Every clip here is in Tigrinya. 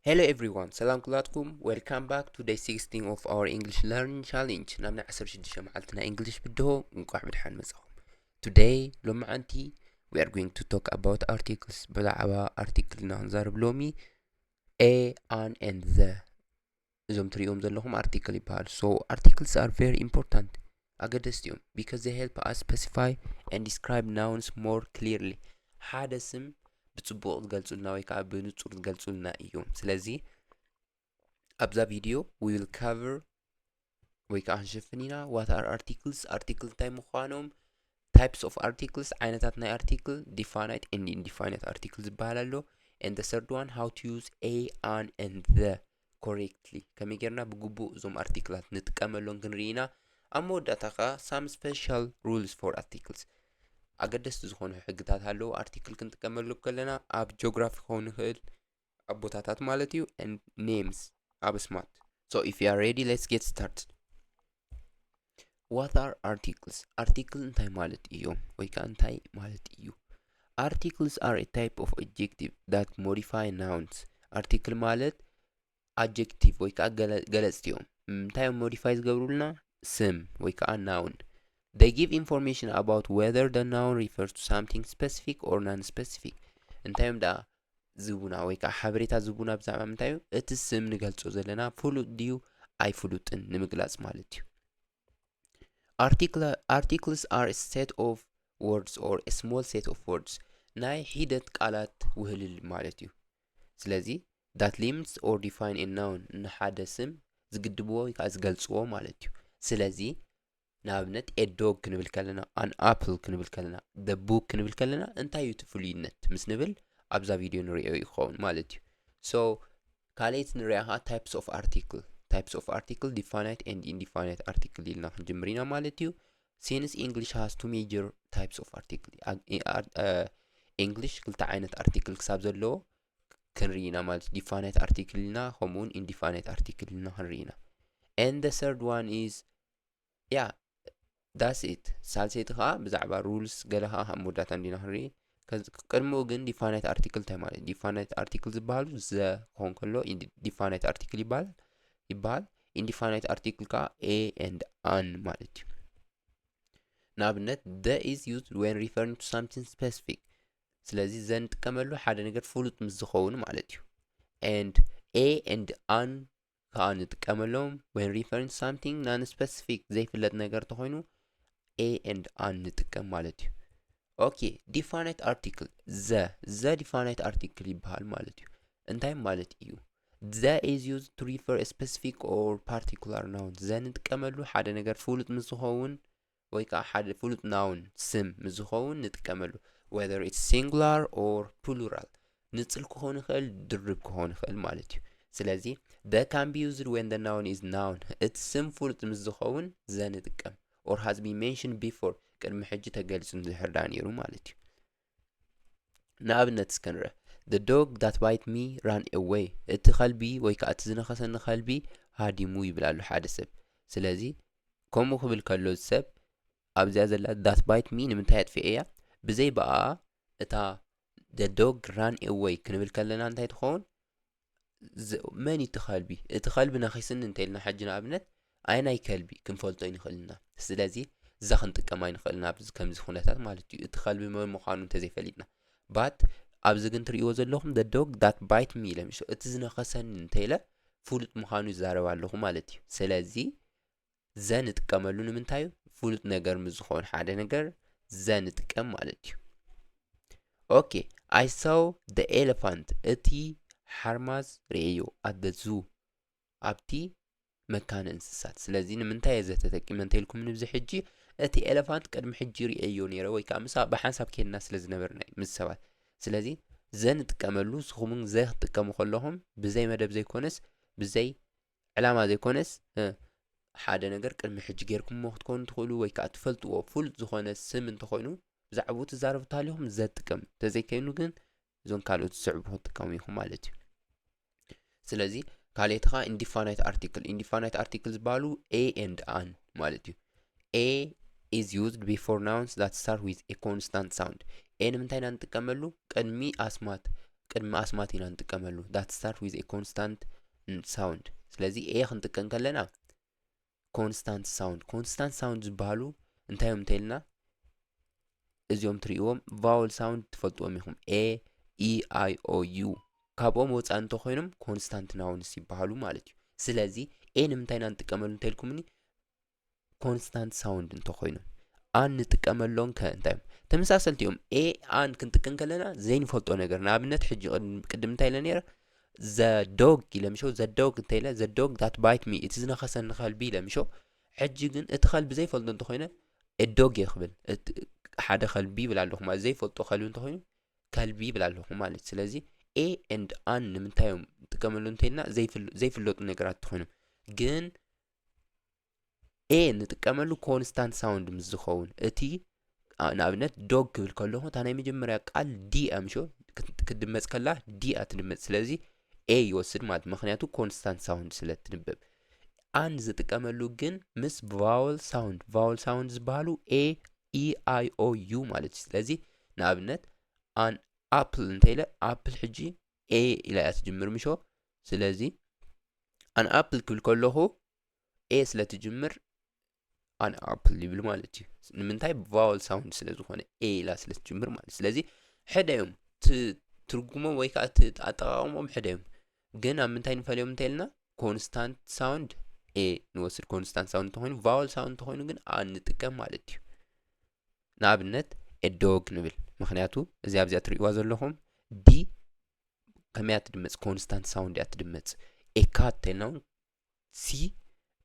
Hello everyone, ሰላም ኩላትኩም። Welcome back to day sixteen of our English learning challenge። ናብ ናይ ዓሰርተ ሽዱሽተ መዓልቲ ናይ English ብድሆ እንቋዕ ብድሓን መጻኹም። Today፣ ሎማዓንቲ፣ we are going to talk about articles። ብዛዕባ ኣርቲክል ኢና ክንዛረብ ሎሚ። A፣ an and the፣ እዞም ትሪኦም ዘለኹም ኣርቲክል ይበሃሉ። So articles are very important፣ ኣገደስቲ እዮም፣ because they help us specify and describe nouns more clearly። ሓደ ስም ብጽቡቕ ዝገልጹልና ወይ ከዓ ብንጹር ዝገልጹልና እዮም። ስለዚ ኣብዛ ቪድዮ we will cover ወይ ከዓ ክንሽፍን ኢና። What are articles? ኣርቲክል እንታይ ምዃኖም? Types of articles፣ ዓይነታት ናይ ኣርቲክል፣ definite and indefinite article ዝበሃል ኣሎ። And the third one, how to use a, an and the correctly፣ ከመይ ጌርና ብግቡእ እዞም ኣርቲክላት ንጥቀመሎም ክንርኢ ኢና። ኣብ መወዳእታ ከዓ some special rules for articles፣ ኣገደስቲ ዝኾኑ ሕግታት ኣለዉ ኣርቲክል ክንጥቀመሉ ከለና። ኣብ ጂኦግራፊ ክኸውን ይኽእል፣ ኣብ ቦታታት ማለት እዩ፣ and names፣ ኣብ ኣስማት። So if you are ready, let's get started። What are articles? ኣርቲክል እንታይ ማለት እዮም ወይ ከዓ እንታይ ማለት እዩ? Articles are a type of adjective that modify nouns። ኣርቲክል ማለት ኣጀክቲቭ ወይ ከዓ ገለ- ገለፅቲ እዮም። እንታይ እዮም ሞዲፋይ ዝገብሩልና? ስም ወይ ከዓ noun። They give information about whether the noun refers to something specific or non-specific። እንታይ እዮም ደኣ ዝህቡና ወይ ከዓ ሓበሬታ ዝህቡና ብዛዕባ ምንታይ እዩ? እቲ ስም ንገልጾ ዘለና ፍሉጥ ድዩ ኣይፍሉጥን ንምግላጽ ማለት እዩ። Article- articles are a set of words or a small set of words፣ ናይ ሒደት ቃላት ውህልል ማለት እዩ። ስለዚ that limits or define a noun፣ ንሓደ ስም ዝግድብዎ ወይ ከዓ ዝገልጽዎ ማለት እዩ። ስለዚ ንኣብነት a dog ክንብል ከለና፣ an apple ክንብል ከለና፣ the book ክንብል ከለና እንታይ እዩ እቲ ፍሉይነት ምስ ንብል ኣብዛ ቪድዮ ንሪኦ ይኸውን ማለት እዩ። So ካልኣይቲ ንሪኣ ከዓ types of article። Types of article፣ definite and indefinite article ኢልና ክንጅምር ኢና ማለት እዩ። Since English has two major types of article፣ English ክልተ ዓይነት ኣርቲክል ክሳብ ዘለዎ ክንርኢ ኢና ማለት እዩ። Definite article ኢልና ከምኡውን indefinite article ኢልና ክንርኢ ኢና። And the third one is yeah, that's it። ሳልሰይቲ ከዓ ብዛዕባ rules ገለ ከዓ ኣብ መወዳእታ እንዲና ክንርኢ። ቅድሚኡ ግን definite article እንታይ ማለት? Definite article ዝበሃሉ the ክኾን ከሎ definite article ይበሃል ይበሃል። Indefinite article ከዓ a and an ማለት እዩ። ንኣብነት the is used when referring to something specific። ስለዚ the ንጥቀመሉ ሓደ ነገር ፍሉጥ ምስ ዝኸውን ማለት እዩ። And a and an ከዓ ንጥቀመሎም when referring to something non-specific፣ ዘይፍለጥ ነገር ተኾይኑ a and an ንጥቀም ማለት እዩ። Okay, definite article the the definite article ይበሃል ማለት እዩ። እንታይ ማለት እዩ? The is used to refer a specific or particular noun። The ንጥቀመሉ ሓደ ነገር ፍሉጥ ምስ ዝኸውን ወይ ከዓ ሓደ ፍሉጥ noun ስም ምስ ዝኸውን ንጥቀመሉ፣ whether it's singular or plural። ንጽል ክኾን ይኽእል፣ ድርብ ክኾን ይኽእል ማለት እዩ። ስለዚ the can be used when the noun is noun፣ እቲ ስም ፍሉጥ ምስ ዝኸውን the ንጥቀም፣ or has been mentioned before፣ ቅድሚ ሕጂ ተገሊጹ እንድሕር ደኣ ነይሩ ማለት እዩ። ንኣብነት እስከ ንርአ። The dog that bite me ran away፣ እቲ ከልቢ ወይ ከዓ እቲ ዝነኸሰኒ ከልቢ ሃዲሙ ይብል ኣሎ ሓደ ሰብ። ስለዚ ከምኡ ክብል ከሎ እዚ ሰብ ኣብዚኣ ዘላ that bite me ንምንታይ ኣጥፊኤያ? ብዘይ ብኣ እታ the dog ran away ክንብል ከለና እንታይ ትኸውን? መን እቲ ከልቢ? እቲ ከልቢ ነኺስኒ እንተኢልና ሕጂ ንኣብነት ኣየናይ ከልቢ ክንፈልጦ ኣይንኽእልን ኢና። ስለዚ the ክንጥቀም ኣይንኽእልን ኢና ኣብዚ ከምዚ ኩነታት ማለት እዩ። እቲ ከልቢ መን ምዃኑ እንተዘይፈሊጥና። But ኣብዚ ግን ትርእይዎ ዘለኹም the dog that bite me ኢለ ምሽ እቲ ዝነኸሰኒ እንተኢለ ፍሉጥ ምዃኑ ይዛረብ ኣለኹ ማለት እዩ። ስለዚ the ንጥቀመሉ ንምንታይ እዩ? ፍሉጥ ነገር ምስ ዝኾን ሓደ ነገር the ንጥቀም ማለት እዩ። Okay, I saw the elephant፣ እቲ ሓርማዝ ርእየዮ፣ at the zoo፣ ኣብቲ መካነ እንስሳት። ስለዚ ንምንታይ እየ the ተጠቂመ እንተኢልኩም ንብዚ ሕጂ እቲ ኤለፋንት ቅድሚ ሕጂ ርእየዮ ነይረ ወይ ከዓ ምሳ ብሓንሳብ ከይድና ስለ ዝነበርና እዩ ምስ ሰባት። ስለዚ the ንጥቀመሉ ንስኹም እውን the ክትጥቀሙ ከለኹም ብዘይ መደብ ዘይኮነስ ብዘይ ዕላማ ዘይኮነስ ሓደ ነገር ቅድሚ ሕጂ ጌርኩምዎ ክትኮኑ ትኽእሉ ወይ ከዓ ትፈልጥዎ ፍሉጥ ዝኾነ ስም እንተኾይኑ ብዛዕባኡ ትዛረቡ ተሃሊኹም the ትጥቀሙ። እንተዘይኮይኑ ግን እዞም ካልኦት ዝስዕቡ ክትጥቀሙ ኢኹም ማለት እዩ። ስለዚ ካልኦት ከዓ indefinite article indefinite article ዝበሃሉ a and an ማለት እዩ። A is used before nouns that start with a consonant sound። A ንምንታይ ኢና ንጥቀመሉ? ቅድሚ ኣስማት ቅድሚ ኣስማት ኢና ንጥቀመሉ። That start with a consonant sound። ስለዚ A ክንጥቀም ከለና consonant sound፣ consonant sound ዝበሃሉ እንታይ እዮም እንተልና፣ እዚኦም ትርእይዎም vowel sound ትፈልጥዎም ኢኹም። A, E, I, O, U። ካብኦም ወፃኢ እንተኾይኖም consonant nouns ይበሃሉ ማለት እዩ። ስለዚ A ንምንታይ ኢና ንጥቀመሉ እንተልኩምኒ፣ consonant sound እንተኾይኖም። An ንጥቀመሎም ከ እንታይ እዮም? ተመሳሰልቲ እዮም። A፣ an ክንጥቀም ከለና ዘይንፈልጦ ነገር፣ ንኣብነት ሕጂ ቅድም እንታይ ኢለ ነይረ? The dog ኢለ ምሾ፣ the dog እንታይ ኢለ? The dog that bite me፣ እቲ ዝነኸሰኒ ከልቢ ኢለ ምሾ። ሕጂ ግን እቲ ከልቢ ዘይፈልጦ እንተኾይነ a dog እየ ክብል። እቲ ሓደ ከልቢ ይብል ኣለኹ ማለት፣ ዘይፈልጦ ከልቢ እንተኾይኑ ከልቢ ይብል ኣለኹ ማለት። ስለዚ A and an ንምንታይ እዮም ንጥቀመሉ እንተልና፣ ዘይፍል-፣ ዘይፍለጡ ነገራት እንተኾይኖም። ግን A ንጥቀመሉ consonant sound ምስ ዝኸውን፣ እቲ፣ ኣ፣ ንኣብነት dog ክብል ከለኹ፣ እታ ናይ መጀመርያ ቃል D እያ ምሾ ክት-፣ ክትድመጽ ከላ D እያ ትድመጽ። ስለዚ A ይወስድ ማለት፣ ምኽንያቱ consonant sound ስለ ትንበብ። An ዝጥቀመሉ ግን ምስ vowel sound፣ vowel sound ዝበሃሉ A፣ E፣ I፣ O፣ U ማለት እዩ። ስለዚ ንኣብነት an apple እንተ ኢለ፣ apple ሕጂ A ኢላ እያ ትጅምር ምሾ። ስለዚ an apple ክብል ከለኹ A ስለ ትጅምር an apple ይብል ማለት እዩ። ንምንታይ? Vowel sound ስለ ዝኾነ፣ A ኢላ ስለ ትጅምር ማለት። ስለዚ ሕደ እዮም፣ ት-፣ ትርጉሞም ወይ ከዓ እቲ ኣጠቓቕሞም ሕደ እዮም። ግን ኣብ ምንታይ ንፈልዮም እንተ ኢልና፣ consonant sound A ንወስድ። Consonant sound እንተኾይኑ፣ vowel sound እንተኾይኑ ግን A ንጥቀም ማለት እዩ። ንኣብነት a dog ንብል፣ ምኽንያቱ እዚኣ ኣብዚኣ ትርእይዋ ዘለኹም D ከመይ እያ ትድመጽ? Consonant sound እያ ትድመጽ። A cat እንተልና እውን C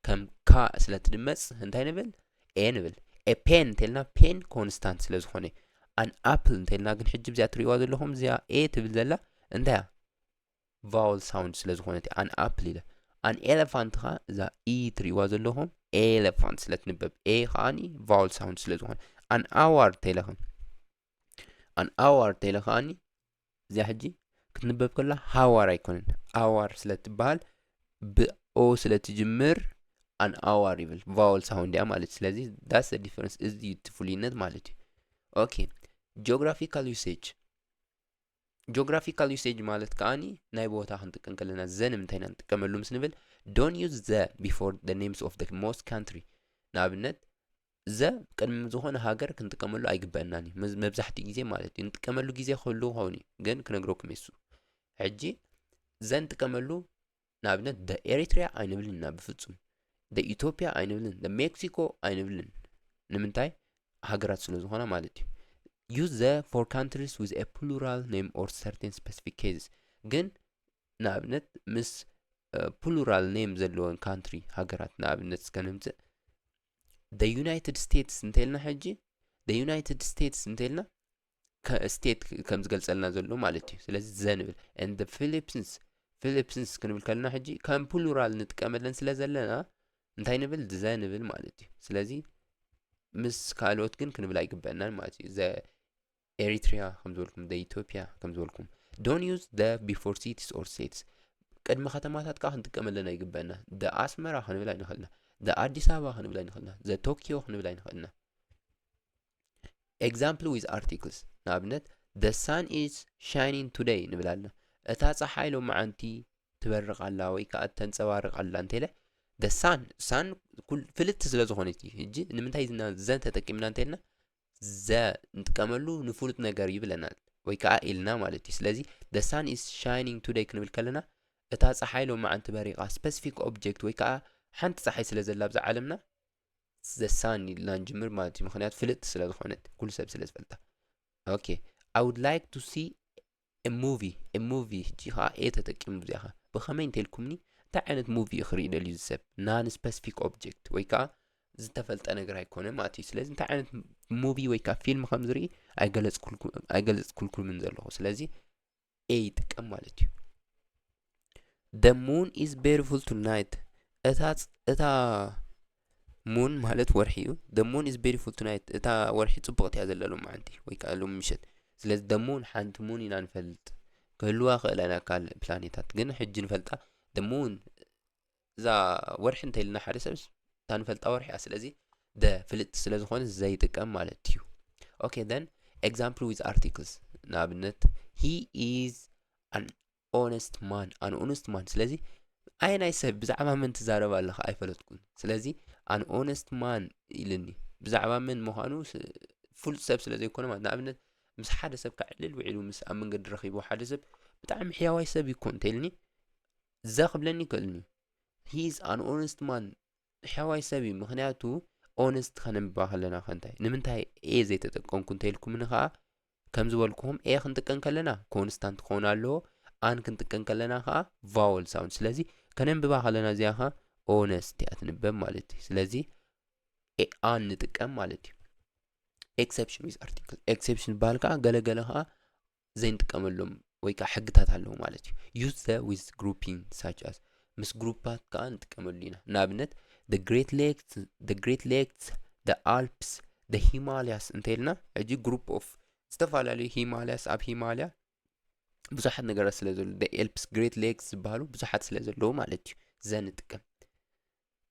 ከም ካ ስለ ትድመጽ እንታይ ንብል? A ንብል። A pen እንተልና pen consonant ስለ ዝኾነ። An apple እንተልና ግን ሕጂ እዚኣ ትርእይዋ ዘለኹም እዚኣ A ትብል ዘላ እንታይ እያ? Vowel sound ስለ ዝኾነት እያ። An apple ኢለ። An elephant ኸ እዛ E ትርእይዋ ዘለኹም elephant ስለ ትንበብ፣ A ኸኣኒ vowel sound ስለ ዝኾነ። An hour ተይለኽም፣ an hour ተይለ ኸኣኒ እዚኣ ሕጂ ክትንበብ ከላ ሃዋር ኣይኮነን፣ ኣዋር ስለ ትበሃል፣ ብ O ስለ ትጅምር an hour ይብል፣ vowel sound እያ ማለት እዩ። ስለዚ that's the difference፣ እዚ እዩ እቲ ፍሉይነት ማለት እዩ። ኦኬ፣ geographical usage። Geographical usage ማለት ከኣኒ ናይ ቦታ ክንጥቀም ከለና ዘ ንምንታይ ኢና ንጥቀመሉ ምስ ንብል፣ don't use the before the names of the most country። ንኣብነት ዘ ቅድሚ ዝኾነ ሃገር ክንጥቀመሉ ኣይግበአናን እዩ፣ መዝ-፣ መብዛሕትኡ ግዜ ማለት እዩ። ንጥቀመሉ ግዜ ክህሉ ክኸውን እዩ፣ ግን ክነግረኩም እየ እሱ። ሕጂ ዘ ንጥቀመሉ ንኣብነት the ኤሪትሪያ ኣይንብልን ኢና ብፍጹም፣ the ኢትዮጵያ ኣይንብልን፣ the ሜክሲኮ ኣይንብልን። ንምንታይ? ሃገራት ስለ ዝኾና ማለት እዩ። Use the for countries with a plural name or certain specific cases። ግን ንኣብነት ምስ፣ እ፣ plural name ዘለወን ካንትሪ፣ ሃገራት ንኣብነት እስከ ንምጽእ፣ the ዩናይትድ ስቴትስ እንተልና ሕጂ፣ the ዩናይትድ ስቴትስ እንተልና ከ-፣ ስቴት ከም ዝገልጸልና ዘሎ ማለት እዩ። ስለዚ ዘ ንብል። And the ፊሊፕንስ፣ ፊሊፕንስ ክንብል ከለና ሕጂ ከም ፕሉራል ንጥቀመለን ስለ ዘለና እንታይ ንብል? ዘ ንብል ማለት እዩ። ስለዚ ምስ ካልኦት ግን ክንብል ኣይግበአናን ማለት እዩ። ዘ ኤሪትሪያ ከም ዝበልኩም፣ ዘ ኢትዮጵያ ከም ዝበልኩም። Don't use the before cities or states። ቅድሚ ከተማታት ከኣ ክንጥቀመለን ኣይግበአና። ዘ ኣስመራ ክንብል ኣይንኽእልና። ዘ ኣዲስ ኣበባ ክንብል ኣይንኽእልና። ዘ ቶኪዮ ክንብል ኣይንኽእልና። Example with articles። ንኣብነት፣ the sun is shining today ንብል ኣለና። እታ ጸሓይ ሎማዓንቲ ትበርቕ ኣላ ወይ ከኣ ተንጸባርቕ ኣላ እንተኢለ፣ the sun፣ sun ኩል-፣ ፍልጥቲ ስለ ዝኾነት እዩ። ሕጂ ንምንታይ ዝና-፣ ዘ ተጠቂምና እንተኢልና፣ ዘ ንጥቀመሉ ንፍሉጥ ነገር እዩ ብለና ወይ ከኣ ኢልና ማለት እዩ። ስለዚ the sun is shining today ክንብል ከለና፣ እታ ጸሓይ ሎማዓንቲ በሪቓ፣ ስፐሲፊክ ኦብጀክት ወይ ከኣ ሓንቲ ጸሓይ ስለ ዘላ ኣብዛ ዓለምና፣ the sun ኢልና ንጅምር ማለት እዩ። ምኽንያቱ ፍልጥቲ ስለ ዝኾነት፣ ኩሉ ሰብ ስለ ዝፈልጣ። ኦኬ፣ I would like to see a movie። A movie፣ ሕጂ ኸኣ A ተጠቂሙ እዚኣ ኸኣ። ብኸመይ እንተልኩምኒ፣ እንታይ ዓይነት ሙቪ እዩ ክርኢ ደልዩ እዚ ሰብ? Non specific object ወይ ከኣ ዝተፈልጠ ነገር ኣይኮነን ማለት እዩ። ስለዚ እንታይ ዓይነት ሙቪ ወይ ከኣ ፊልም ከም ዝርኢ ኣይገለጽኩልኩ-፣ ኣይገለጽኩልኩምን ዘለኹ። ስለዚ A ይጥቀም ማለት እዩ። The moon is beautiful tonight። እታ ፅ-፣ እታ ሙን ማለት ወርሒ እዩ። The moon is beautiful tonight። እታ ወርሒ ጽቡቕቲ እያ ዘላ ሎማዓንቲ ወይ ከኣ ሎሚ ምሸት። ስለዚ the moon፣ ሓንቲ ሙን ኢና ንፈልጥ። ክህልዋ ክእላ ኢና ካልእ ፕላኔታት፣ ግን ሕጂ ንፈልጣ the moon፣ እዛ ወርሒ እንተ ኢልና ሓደ ሰብስ እታ ንፈልጣ ወርሒ እያ። ስለዚ the ፍልጥቲ ስለ ዝኾነ ዘይጥቀም ማለት እዩ። ኦኬ፣ then example with articles። ንኣብነት፣ he is an honest man, an honest man። ስለዚ ኣየናይ ሰብ ብዛዕባ መን ትዛረብ ኣለኻ ኣይፈለጥኩን። ስለዚ an honest man ኢልኒ። ብዛዕባ መን ምዃኑ ፍሉጥ ሰብ ስለ ዘይኮነ ማለት፣ ንኣብነት ምስ ሓደ ሰብ ከዕልል ውዒሉ ምስ ኣብ መንገዲ ረኺቡ ሓደ ሰብ ብጣዕሚ ሕያዋይ ሰብ ይኮን እንተኢልኒ፣ ዘ ክብለኒ ይክእልኒ። He is an honest man፣ ሕያዋይ ሰብ እዩ። ምክንያቱ honest ከነንብባ ከለና ከንታይ ንምንታይ ኤ ዘይተጠቀምኩ እንተኢልኩምኒ ከዓ ከም ዝበልኩኹም ኤ ክንጥቀም ከለና ኮንስታንት ክኸውን ኣለዎ። ኣን ክንጥቀም ከለና ከዓ ቫወል ሳውንድ። ስለዚ ከነንብባ ከለና እዚኣ ከዓ ኦነስት እያ ትንበብ ማለት እዩ። ስለዚ an ንጥቀም ማለት እዩ። Exception with article። Exception ዝበሃል ከዓ ገለገለ ከዓ ዘይንጥቀመሎም ወይ ከዓ ሕግታት ኣለዉ ማለት እዩ። Use the with grouping such as፣ ምስ ግሩፓት ከዓ ንጥቀመሉ ኢና። ንኣብነት the Great Lakes፣ the Great Lakes፣ the Alps፣ the Himalayas እንተኢልና፣ ሕጂ group of ዝተፈላለዩ ሂማልያስ፣ ኣብ ሂማልያ ብዙሓት ነገራት ስለ ዘለዉ፣ the Alps፣ Great Lakes ዝበሃሉ ብዙሓት ስለ ዘለዉ ማለት እዩ ዘ ንጥቀም።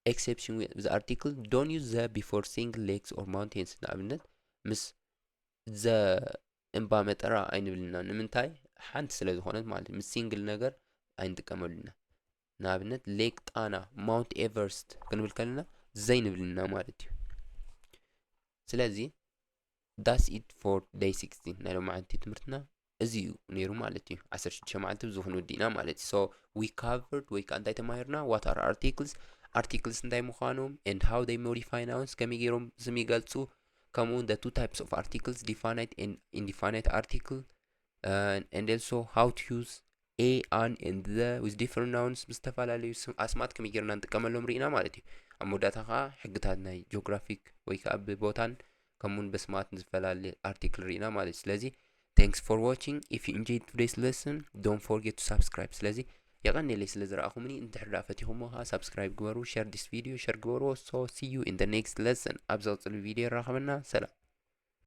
Exception with article፣ don't use the before single lakes or mountains። ንኣብነት ምስ ዘ እምባ መጠራ ኣይንብልና። ንምንታይ? ሓንቲ ስለ ዝኾነት ማለት እዩ። ምስ ሲንግል ነገር ኣይንጥቀመሉና። ንኣብነት ሌክ ጣና፣ ማውንት ኤቨርስት ክንብል ከለና ዘይንብልና ማለት እዩ። ስለዚ that's it for day sixteen፣ ናይ ሎማዓንቲ ትምህርትና እዚ እዩ ነይሩ ማለት እዩ። ዓሰርተ ሽዱሽተ መዓልቲ ብዙ ክንወዲ ኢና ማለት እዩ። So we covered ወይ ከዓ እንታይ ተማሂርና? What are articles? Articles እንታይ ምዃኖም and how they modify nouns፣ ከመይ ገይሮም ስም ይገልጹ፣ ከምኡ እውን the two types of articles፣ definite and indefinite article, and also how to use a, an and the with different nouns፣ ምስ ዝተፈላለዩ ኣስማት ከመይ ጌርና ንጥቀመሎም ርኢና ማለት እዩ። ኣብ መወዳእታ ከዓ ሕግታት ናይ ጂኦግራፊክ ወይ ከዓ ብቦታን ከምኡውን በስማት ንፈላለ ኣርቲክል ርኢና ማለት እዩ። ስለዚ thanks for watching። If you enjoyed today's lesson, don't forget to subscribe። ስለዚ የቐንየለይ ስለ ዝረኣኹምኒ። እንድሕር ደኣ ፈቲኹሞ ከዓ ሳብስክራይብ ግበሩ፣ share this video፣ share ግበርዎ። So see you in the next lesson። ኣብ ዝቕፅል ቪድዮ ይራኸበና። ሰላም።